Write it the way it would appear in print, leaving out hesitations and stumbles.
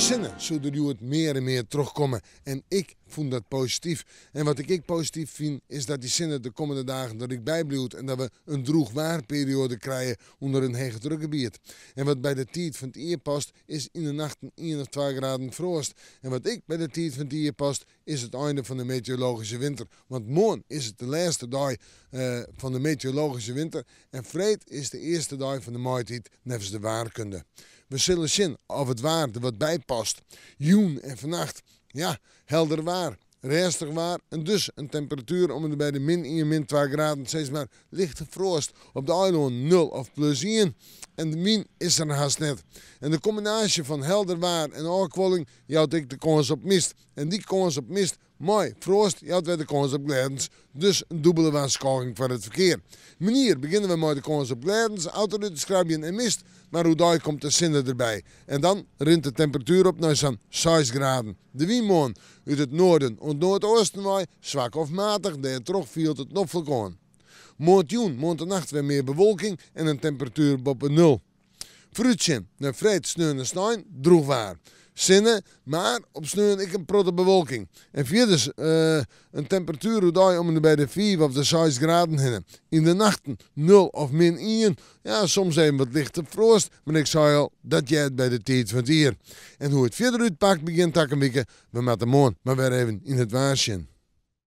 sinne soe der hjoed mear en mear trochkomme en ik fûn dat posityf. En wat ik ek posityf fyn is dat dy sinne de kommende dagen der ek by bliuwt en dat we in drûch waarperioade krije ûnder in hegedrukgebiet. En wat by de tiid fan it jier past is yn de nachten ien of twa graden froast. En wat ek by de tiid fan it jier past is it einde fan de meteorologyske winter. Want moarn is it de lêste dei fan de meteorologyske winter en freed is de earste dei fan de maitiid neffens de waarkunde. We sille sjen of it waar der wat by past. Jûn en fannacht, ja, helder waar, rêstich waar en dus in temperatuer om en by de min ien, min twa graden, sis mar lichte froast. Op de eilânen nul of plus ien en de wyn is der hast net. En de kombinaasje fan helder waar en ôfkuolling jout ek de kâns op mist. En dy kâns op mist mei froast jout wer de kâns op glêdens, dus in dûbele warskôging foar it ferkear. Moarnier begjinne we mei de kâns op glêdens, autoruten en mist, mar oerdei komt de sinne derby. En dan rint de temperatuer op nei sa'n 6 graden. De wyn moarn út it noarden oant noardeasten wei, swak of matich, dêrtroch fielt it noflik oan. Moarntejûn, moarntenacht wer mear bewolking en in temperatuer boppe nul. Foarútsjen nei freed, sneon en snein drûch waar. Sinne, mar op sneon ek in protte bewolking. En fierders in temperatuer oerdei om en by de 5 of de 6 graden hinne. Yn de nachten nul of min ien. Ja, soms even wat lichte froast, mar ik sei al, dat heart by de tiid fan it jier. En hoe't it fierder útpakt begjin takom wike, we moatte moarn mar wer even yn it waar sjen.